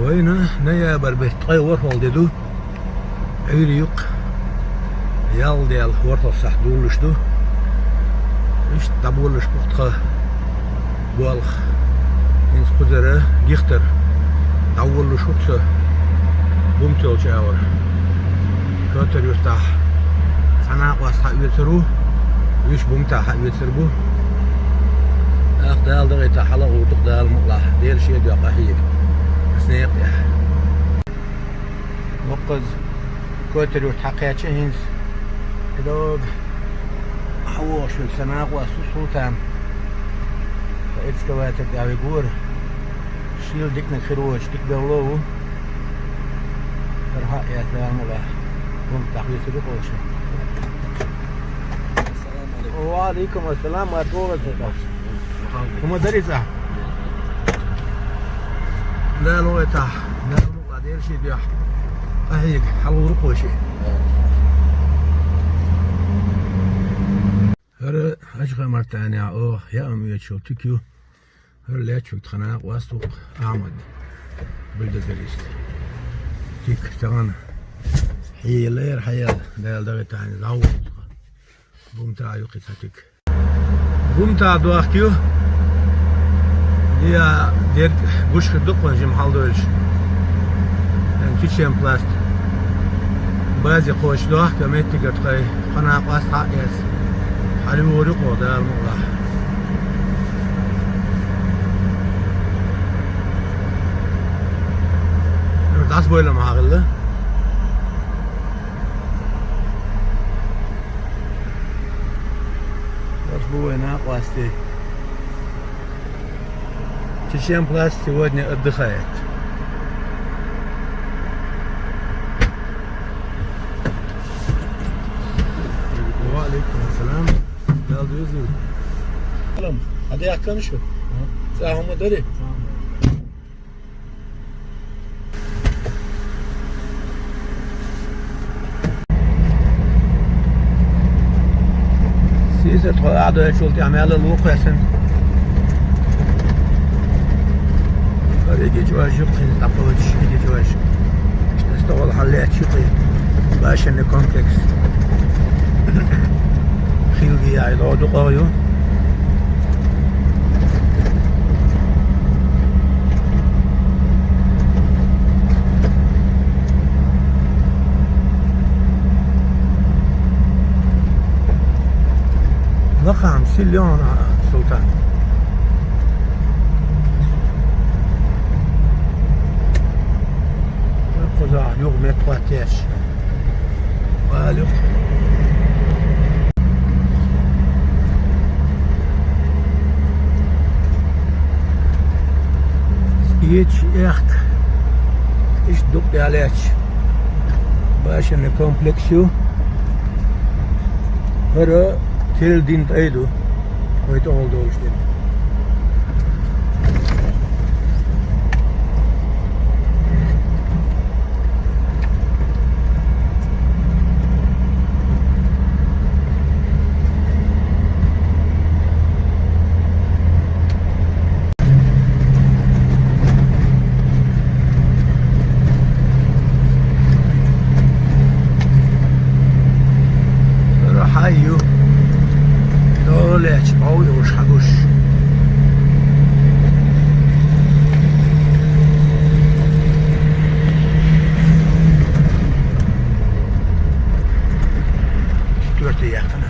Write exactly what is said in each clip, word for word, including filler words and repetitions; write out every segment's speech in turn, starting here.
Вайна ноябрь бетта ткъе ворхӀалгӀа де ду. Ӏуьйре юккъе ялх дала ворхӀалгӀа сахьат дуллуш ду. Иштта дӀаболалуш бу тха болх. ХӀинца кхузара Гихтара дӀаволалуш ву-кх со Бумта йолчу агӀор. Котар-Юьртахь цхьа накъост схьаоьцур ву, уьш Бумтахь схьаоьцур бу. ТӀаккха Дала дагӀийтахь, хьала а гӀур ду-кх, Дала мукъалахь, Делан шен дуьхьа къахьега. Ас некъа тӀехь. Воккхаза Котар-Юрт хьакхаьчча хӀинца, и догӀу хьан вогӀуш верг сан накъост ву Султан. Сан экскаватор тӀехь вигора. Шийла диканиг хир воцуш, дика бевлла а ву. ХӀара хьаэца, Дала мукъалахь, Бумтахь весиг ю-кх вайша. Ва Ӏалайкум ассалам, марша вогӀийла. ХӀума дарий цӀа? Дала вогӀийтахь, Дала мукъалахь, Делан шен дуьхьа къахьега, хьала гӀур ду-кх вайша. ХӀара Хьажа-Хамартанехь оха яа ма оьцуш йолу тика ю. ХӀара лаьтташ верг тхан накъост ву-кх, Ахьмад, бульдозерист. Тика тахана хьелера, хьаелла, Дала дагӀийтахь, хӀинца дӀаволу тхан. Бумтахь ю кхин цхьа тика. Бумтахь дохку ю. Я дерг гуш хир ду-кх вайна жимма хьалдойлуш. Чечен пласт базе кхочуш дохку, меттигара тхайн, тхан накъост схьаэца, хьала гӀур ю-кх оха, Дала мукъалахь. ДӀасабойла ма хьахилла. Аш бу вайн накъостий. Чечен пласт сегодня отдыхает. Ва Ӏалайкум ассалам. Дала веза. Салам. Хьан дехкана шу? ЦӀахь хӀума дарий? Сийсара тхо Ӏадоьллачул тӀаьхьа мел а лу кхоьссина. ХӀара и гича важа ю-кх хӀинца дӀакхочуш, и гича важа. Иштта стохал хьаллаьтташ ю-кх и башенный комплекс. Хилга яй ло дукъа ю. Лакхахь сил йо хьуна, Султан. Кхузахь юха меттахӀоттаеш. Валю. Эчи эхка. Иштта дукъ ялаьтташ. Башенный комплекс ю. ХӀара Тел дин тӀай ду. Вай тӀехула долуш дерг. Рахьа ю. Долечу бовлуш хьагуш. Четвёртый яьккхина.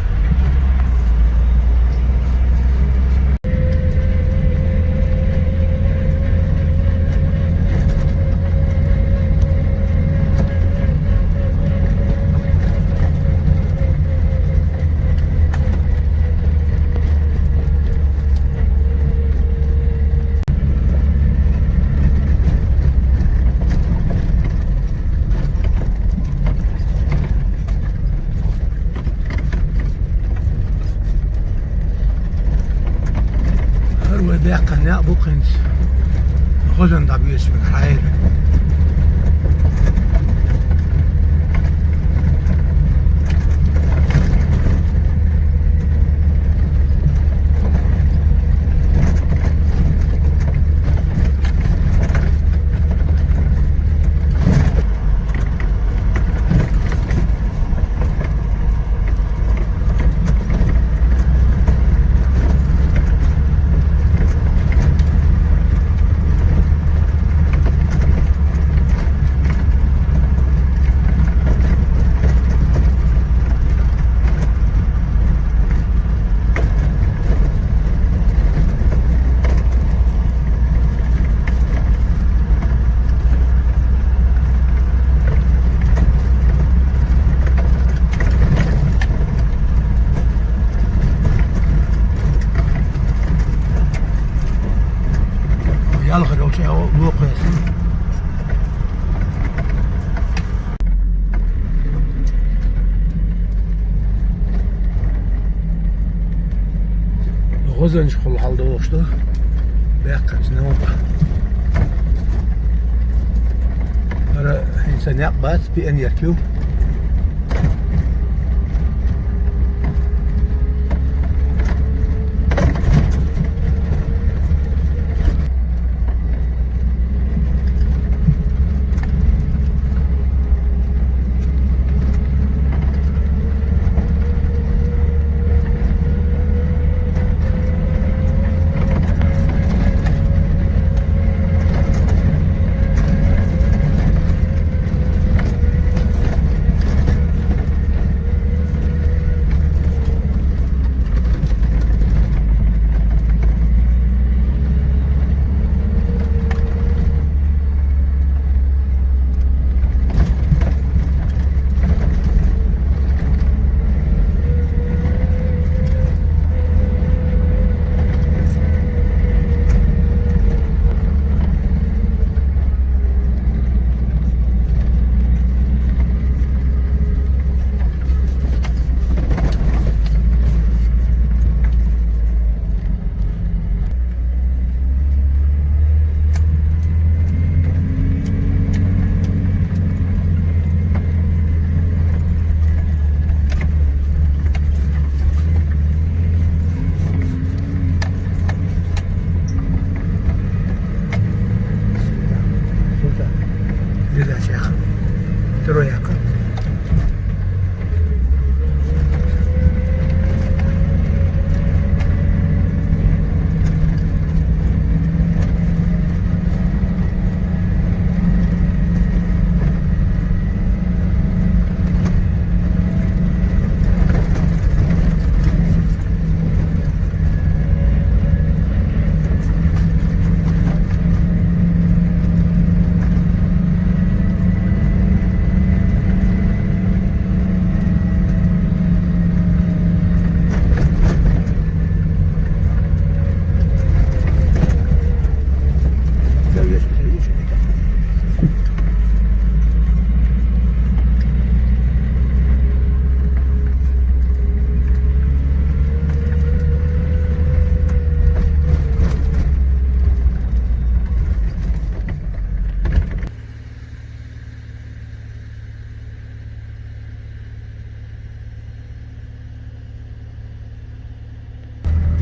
ХӀара вай баьккхина некъ бу-кх хӀинца. Хозан дӀабоьдуш берг хьайра. Алхара волча локхо ясна. ГӀозанчахула хьалдогӀуш ду баьккхача новкъа. ХӀара хӀинца некъ бац, пианерт ю. Султан, дедача яхар. Второй яхар.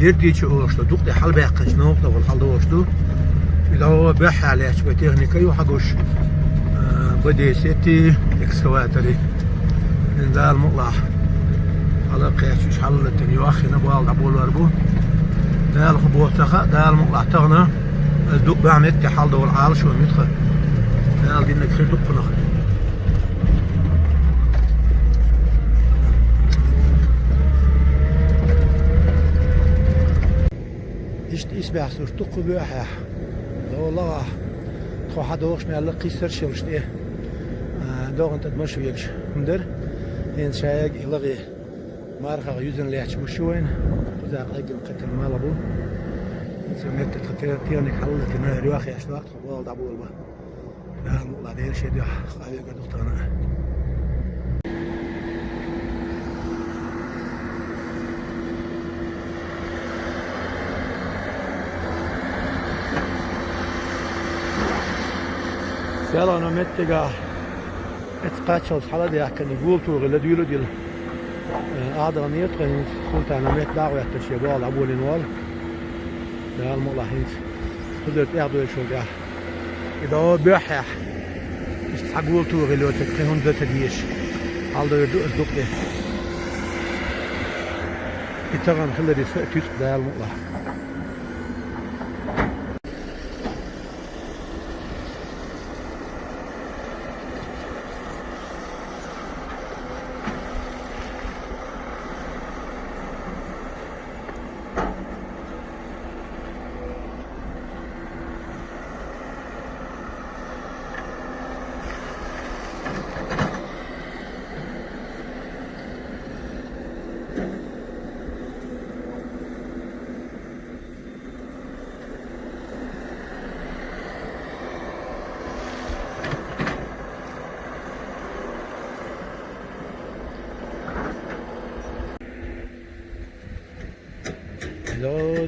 Ердичи олуш ду, дукха тӀе хьалабаьккхинчу новкъа тӀехула хьаладогӀуш ду. И дӀо баьххьа лаьтташ вай техника ю хьагуш, а, Б десять экскаватори. Дала мукъалахь, хьала кхаьчча уьш хьалалатина йоххина, болх дӀаболор бу. Дала хӀун боху ца хаьа, Дала мукъалахь тахана аса дукха баьхьа метте хьаладовла Ӏалашо муьтха. Дала диннарг хир ду кхунах. Иштта исбаьхьа сурт ду кху буьйхьехь. Ло лагӀахь, тхо хьадогӀуш мел кхиссарш йолуш тӀе, а, догӀан тӀад маша вегаш хӀума дара. ХӀинца шайга и лагӀе мархах юьзна лаьтташ маша вайна. Кхузара хьеггина кхетар мала бу. Цу метта тхан те-, техника хьалалатина, рохеш доху тхан болх дӀаболабан. Дала мукъалахь, Дела шен дуьхьа къахьега ду тахана. СелгӀано меттигахь эцу кхаччалц хьаладаьхкина гултугӀи ладуьйладила. Э, Ӏадал нетта хӀинца Султана метта дӀа а гӀоьттина, шен болх дӀаболийна волу. Дала мукъалахь, хӀинца кхузара тӀех дойшалгахь. И дӀо боьххьехь, иштта цхьа гултугӀи лоцург кхин хӀунда ца дезаш, хьаладовр ду аса дукха тӀе. И тахана хиларе са а туьйсу, Дала мукъалахь.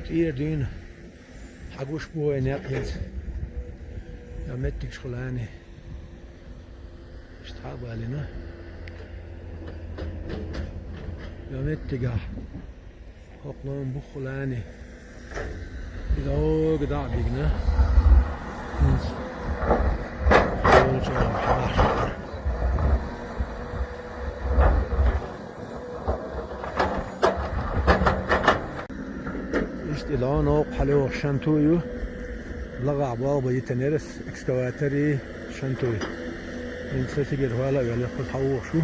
ТӀера дуьйна хьагуш бу вай некъ хӀинца. Я меттигаш хулани. Иштта хьа а балийна. Я меттигахь. ХӀокху лома буххулани. И дӀога дӀа а бигна. ХӀинца. Долчу хьалахь. Иштта и лоно хьалайогӀуш шантуй ю. Лагахь болх бан йитинера ас экскаваторий шантуй. ХӀинца сан цигара хьала а ваьлла, кхуза хьавогӀуш ву.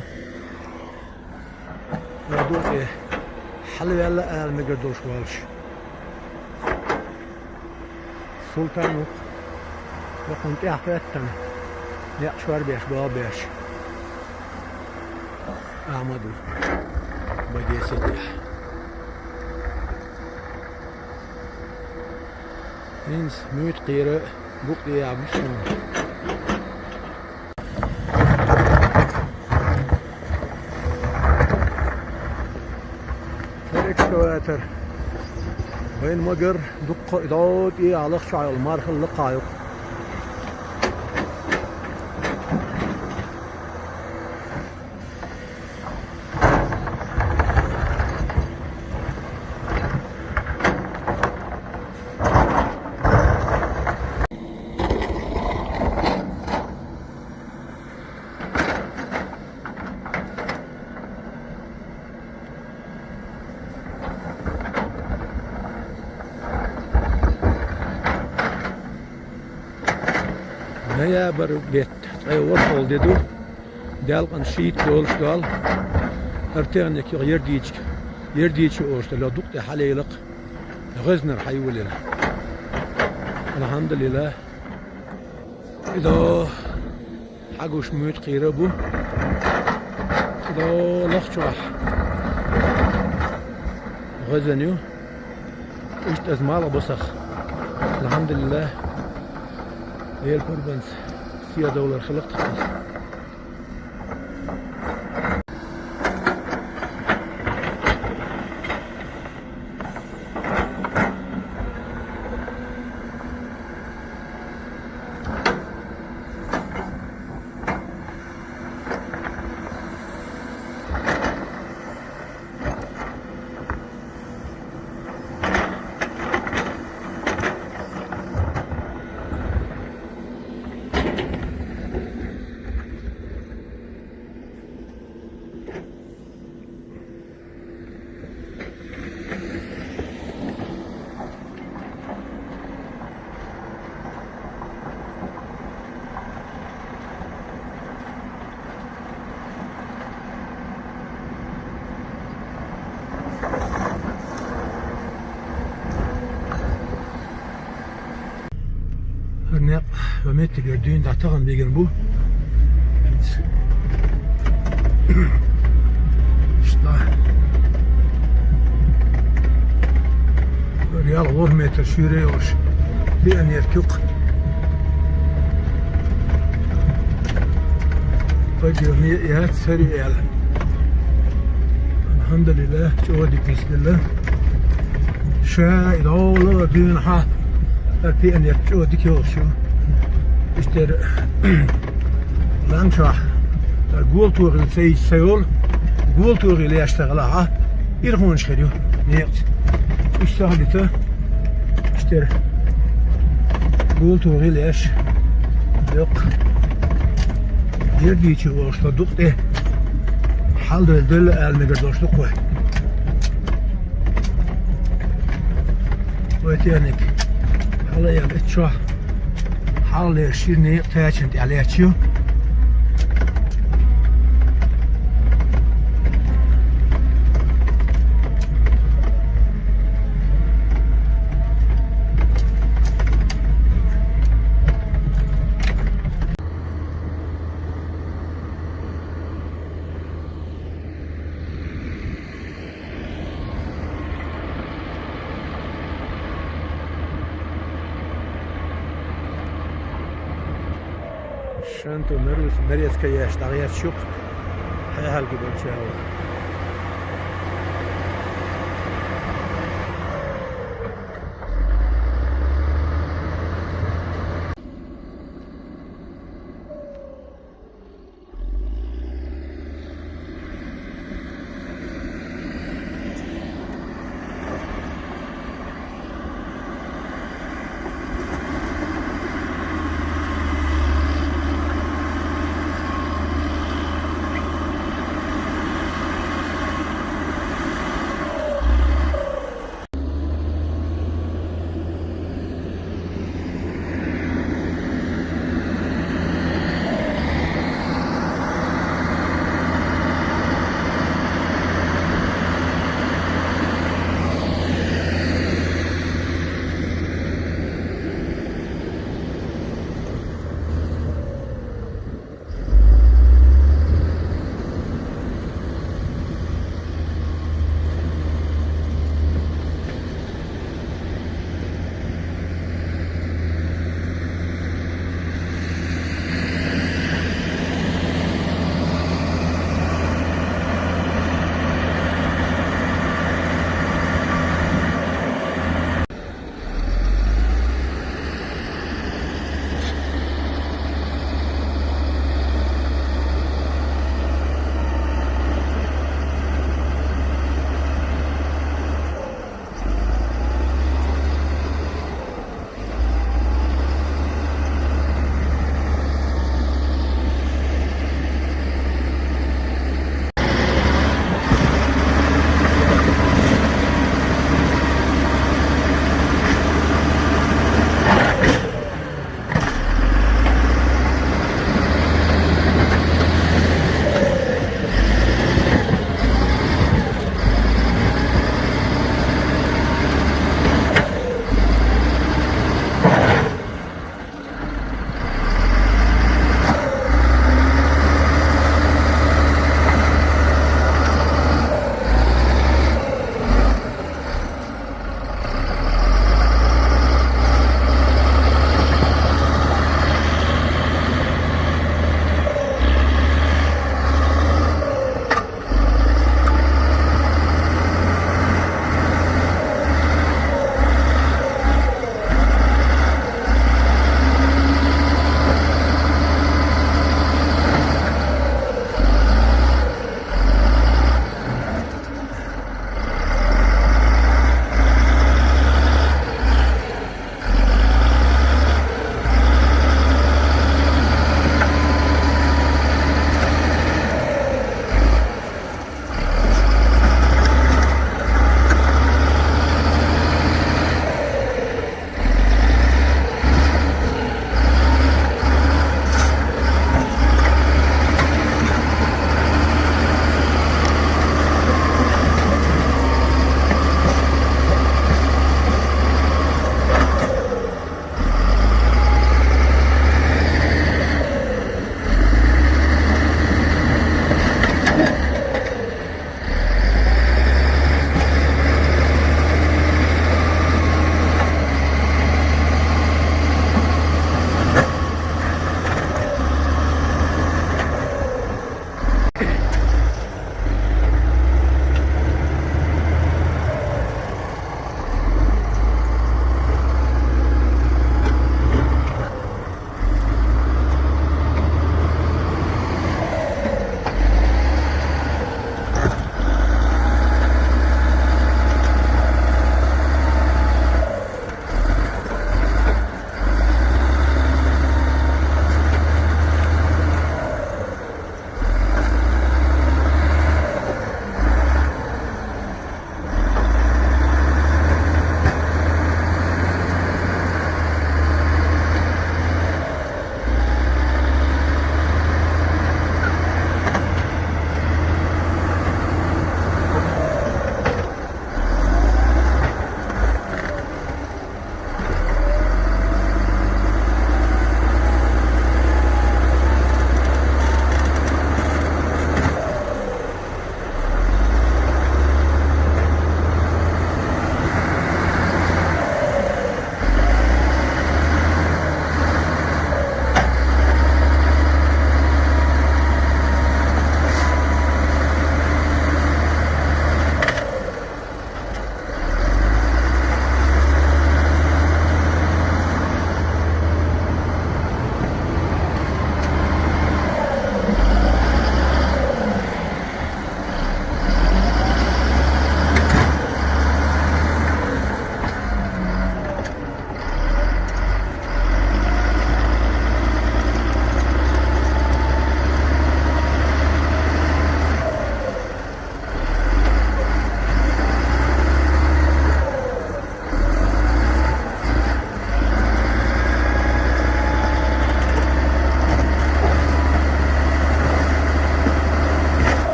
Ма ду тӀе хьалаваьлла ала мегар долуш волуш. Султан ву-кх. Вакхунна тӀехь хӀоьттина, некъ шорбеш, болх беш. Ахьмад ву. Багесетехь. ХӀинца муьтӀа кхера букъ де а бу суна. ХӀара экскаватор. Вайн магар дуккха а дӀо тӀе а лахча йолу мархалла лакха ю-кх. Ноябрь беттан ткъе ворхӀалгӀа де ду. Делкъана шийтта долуш дол. ХӀара техника юха Ярдичка, Ярдичи олуш долу дукъ тӀе хьалаелла-кх. ГӀоьзнара хьайолаелла. Алхьамдулиллах. И до хьагуш муьтӀа кхера бу. И до лахчохь гӀоьзна ю. Иштта аса малх бо сах. Алхьамдулиллах. Дела пурбанца сиха довлар хилла-кх тхан. ХӀара некъ ва меттигера дуьйна дӀатахана бигина бу. Иштта. ХӀара ялх ворхӀ метр шуьйра йолуш. Пионерка ю-кх. Подъём яц, хӀара ю аьлла. Алхьамдулиллах, чӀогӀа дика нисделла. Ша и довла дуьйна хьа, хӀара пионерка чӀогӀа дика йолуш ю. Иштта лам чохь, хӀара гола тохийла ца йича ца йолу, гола тохийла еш ца хилахь, ирхонаш хир ю некъаца. Уьш ца хилийта, иштта гола тохийла еш, йоккха. Ярдичи волуш тхо дукъ тӀе хьалдевлла делла ала мегар долуш ду-кх вай. Вай техника хьала а яьлла, итт шо хьалха лераш шира некъа тачанна тӀехь лаьтташ ю. Шанту нарус-, нарезка еш дӀагӀерташ ю-кх. Хьехьалга болчаьрга.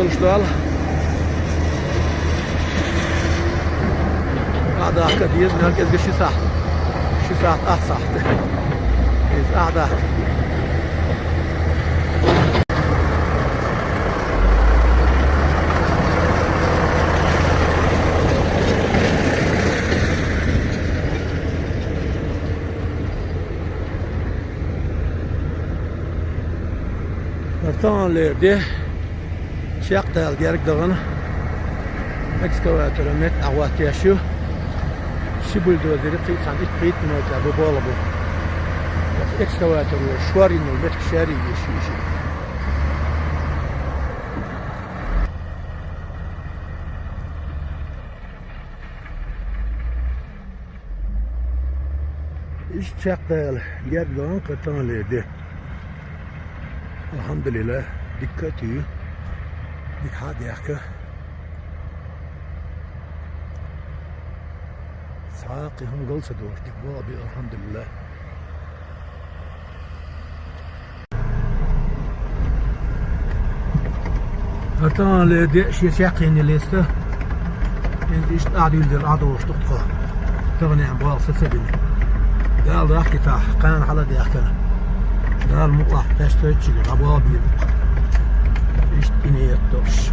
Иштта. Ӏодахка деза, мел кӀезига ши сахьат. Ши сахьат, ах сахьат. Иза Ӏодахка. Артан лер де. Чакхдала герга дахана экскаватора метта ӀохӀоттаеш ю. Ши бульдозер кхийцан итт-пхийтта минута бу болх бу. Экскаватор шорйина метка шаьрий еш ю ши. Иштта чакхдала герга дахана кхы таханлера де. Алхьамдулиллахь, дикка а туьй, дика хьа а даьхка. Цхьа а кхин хӀума гал ца дохуш, дика болх бу, алхьамдулиллахь. Артан лер де шен чаккхене леста. Иза иштта Ӏодилла дела Ӏодохуш ду тхо. Таханехьа болх са ца бина. Дала дахкийтахь, кхана хьала а даьхкина. Дала мукъалахь, кхаьчча тхоьцчигара дӀаболх бийр бу-кх. Иштта и ният долуш.